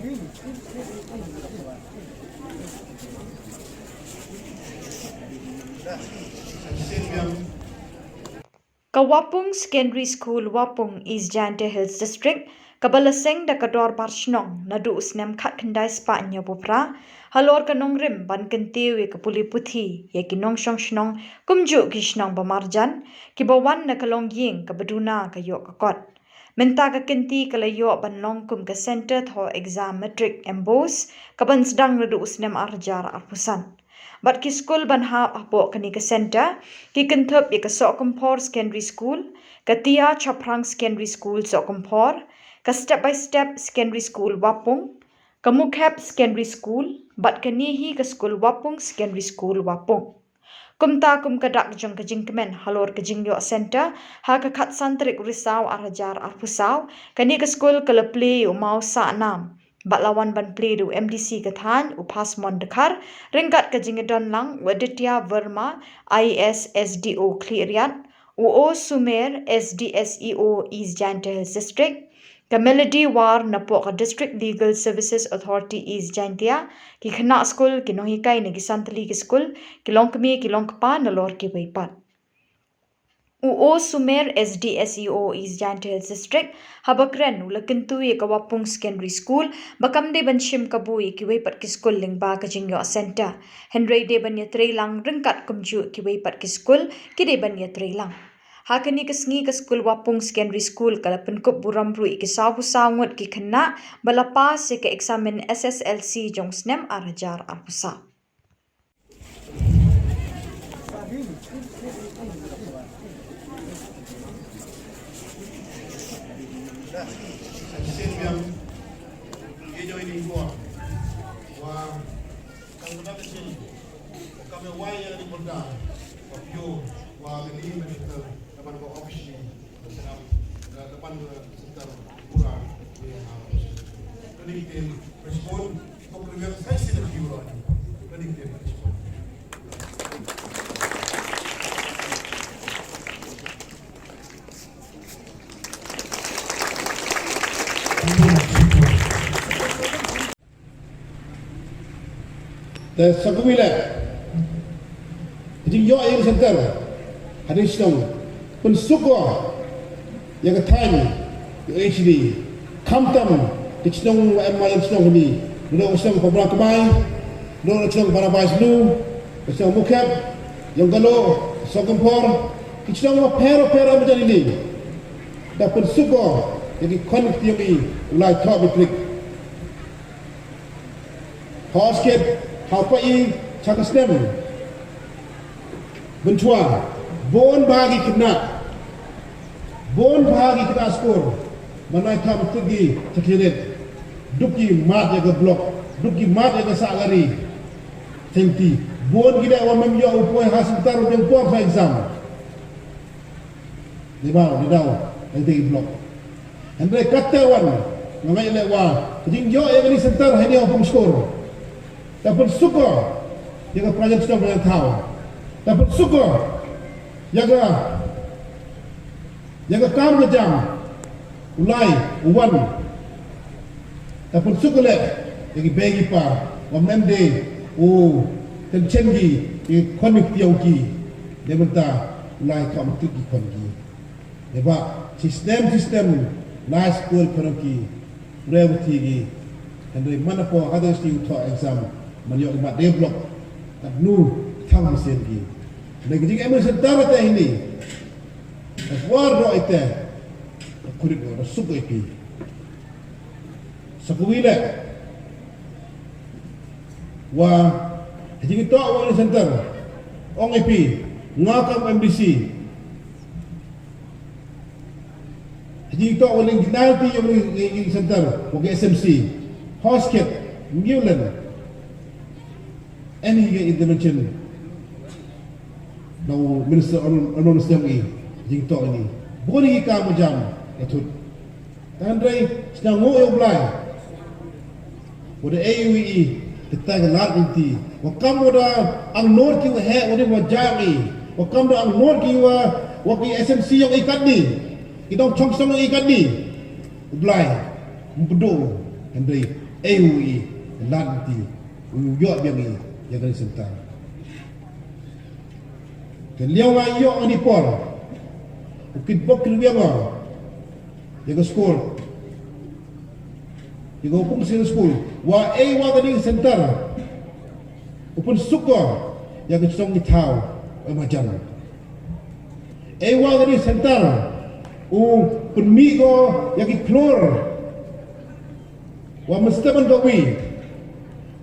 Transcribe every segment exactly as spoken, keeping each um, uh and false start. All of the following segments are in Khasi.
Ka Wapung Secondary School, Wapung, East Jaintia Hills District, kaba la seng da ka dorbar shnong naduh u snem khatkhyndai spah hynñiewphew phra, halor ka nongrim ban kyntiew ïa ka pule puthi ïa ki nongshong shnong kumjuh ki shnong ba marjan, kiba wan na ka longïing kaba duna ka ïoh ka kot. Mynta ka kynti ka la ïoh ban long kum ka Centre thoh exam matric MBOSE, kaban sdang naduh u snem ar hajar arphew san. Bad ki skul ban hap hapoh kane ka centre ki kynthup ïa ka Sohkymphor Secondary School, ka Tia Chaphrang Secondary School Sohkymphor, ka Step by Step Secondary School Wapung, ka Mukhep Secondary School, bad kane hi ka skul Wapung Secondary School Wapung. Kumta kum ka dak jong ka jingkmen halor ka jingïoh centre, ha ka khatsan tarik u Risaw ar hajar arphew saw, kane ka skul ka la plie ïa u maw Sahnam. Bad la wan ban plie da u MDC ka thaiñ u Phasmon Dkhar, ryngkat ka jingïadon lang u Aditya Verma, IAS SDO Khliehriat, u O Sumer, SDSEO East Jaintia Hills District, ka Melody War napoh ka District Legal Services Authority East Jaintia, ki khynnah skul, ki nonghikai na ki san tylli ki skul, ki longkmie ki longkpa nalor kiwei pat. U O Sumer, SDSEO East Jaintia Hills District, haba kren u la kyntu ïa ka Wapung Secondary School ba kam dei ban shim kabu ïa kiwei pat ki skul lyngba ka jingïoh centre, hynrei dei ban ïatreilang ryngkat kumjuh kiwei pat ki skul ki dei ban ïatreilang. Ha kane ka sngi ka skul Wapung Secondary School ka la pynkup burom ruh ïa ki sawphew saw ngut ki khynnah ba la pass ïa ka eksamin SSLC jong u snem ar hajar arphew saw. Te sa kawei leh, ka jingïoh ïa ka centre hadien shnong, pynsuk ko ïa ka thaiñ, ïa ka HD, khamtam ki shnong ba em ma ïa ka shnong hynne, ruh ka shnong Pabra Kmai, ruh ka shnong Barabai Slu, ka shnong Mukhep, Yongkalo, Sohkymphor, ki shnong bapher bapher em ma ïa hynne. Da pynsuk ko ïa ki khon ki kti jong ngi u lai thoh matric. Hooid, ha u paid sha ka snem mynshuwa, bun bha ki khynnah, bun bha ki khynnah skur, ban ai kam tip ki sha khyndiat, duk ki mad ïa ka block, duk ki mad ïa ka sahkari. Senti, bun ki dei wa mem ïoh u poi ha centre u dang por sa exam. Dei ba, dei daw, dei te ki block. Hynrei katta wan, nga ngeit leh wa ka jingïoh ïa kane centre ha ine i Wapung Skur, da pynsuk ko ïa ka prajan shnong prajan thaw, da pynsuk ko ïa ka, ïa ka kam ka jam, u lai u wan. Da pynsuk ko leh ïa ki bei ki pa, wa mem dei u tension ki, ki khon ki kti jong ki. Dei mynta u lai kam tip ki khon ki. Dei ba, shi snem shi snem, lai skul khon ki, pule puthi ki. Hynrei man hapoh ka dei shi u thoh exam, man ïoh ki mad dei block, katno thang mynsiem ki. Hynrei ka jingem centre te hynne, ka kwar doh ite, ka khuid doh, da suk ïa phi. Sa kawei leh, wa ha jingïatoh wa ïa centre, ong ïa phi, nga kam MDC, ha jingïatoh wa ïa ki nalti ïa ki centre wa ka SMC, Horskhit, Newland, any intervention na u Minister Honourable Minister jong ngi, jingtoh ngi, bun ki kam jam ïa thut. Hynrei sngewbha ïa u Blai, wa da ei u i, kita ka lad lynti, wa kam wa da angnud ki wa heh wa dei wa jam i, wa kam da angnud ki wa, wa ki SMC jong i katni, ki nongshong shnong jong i katni. U Blai, ym pynduh, hynrei Ei u i lad ti u ïoh biang i ïa ka center. Ka liang nga ïoh ani por u kit bok kit biang ïa ka school, ïa ka Upung Senior School, wa ei wa ka ding center u pynsuk ko ïa ka chnong ki thaw em hajan. Ei wa ka ding center u pynmih ko ïa ki klur. Wa mynstep ban ka wi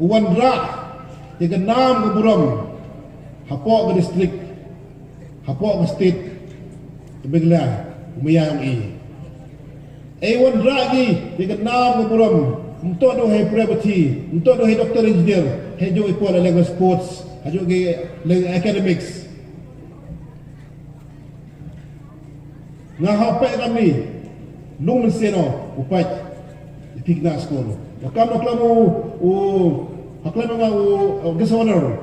u wanrah ïa ka nam ka burom hapoh ka district, hapoh ka state ka Meghalaya, u maya ong i. Ei wanrah ki ïa ka nam ka burom, mto do hei private, mto do hei doctor engineer, hei jo i pol leng sports, hei jo ki leng academics. Nga ha pek kami lung men seno upai. Pik na school makam maklam u u haklam nga u guest honor.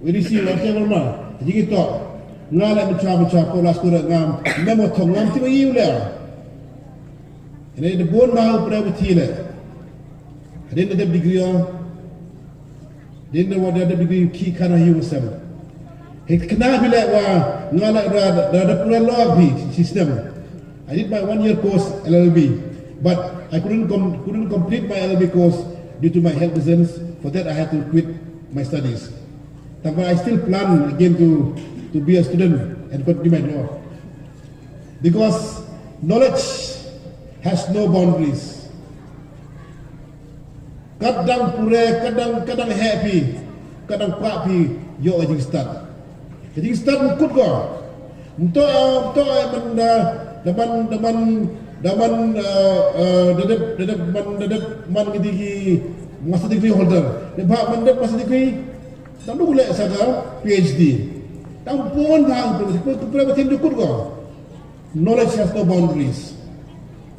Widi si wa table ma jigi to nga le mencha mencha ko la school ngam memo thong ngam ti ba iu le. Ene de bon ma u private le. Hadin de degree. Din da wada da bigi ki kana hiu sem. Hit kena bila wa ngala da da da pura law bi system. I did my one year course L L B, but I couldn't com- couldn't complete my L L B course due to my health reasons. For that, I had to quit my studies. But I still plan again to to be a student and continue my law because knowledge has no boundaries. Kadang pure, kadang kadang happy, kadang pak pi yo ajing start. Ajing start mukut ko. Mto mto man da daman daman daman dadep dadep man dadep man gidi gi master degree holder. Dep man dep master degree. Tang duk lek sa ka P H D. Tang pun tang pun pun pun pun pun pun pun. Knowledge has no boundaries.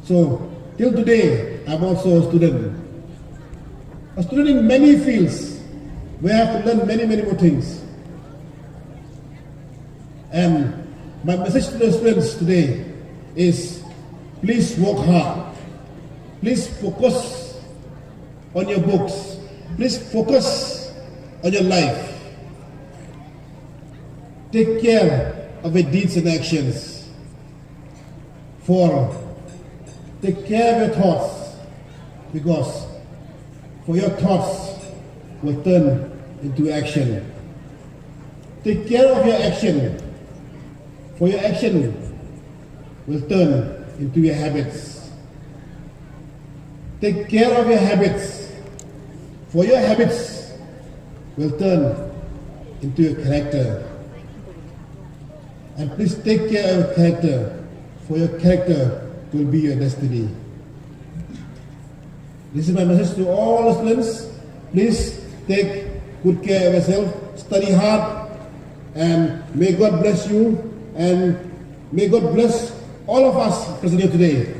So, till today, I'm also a student. A student in many fields. We have to learn many, many more things. And my message to the students today is please work hard. Please focus on your books. Please focus on your life. Take care of your deeds and actions. For take care of your thoughts, because for your thoughts will turn into action. Take care of your action, for your action will turn into your habits. Take care of your habits, for your habits will turn into your character. And please take care of your character, for your character will be your destiny. This is my message to all the students. Please take good care of yourself, study hard, and may God bless you, and may God bless all of us present here today.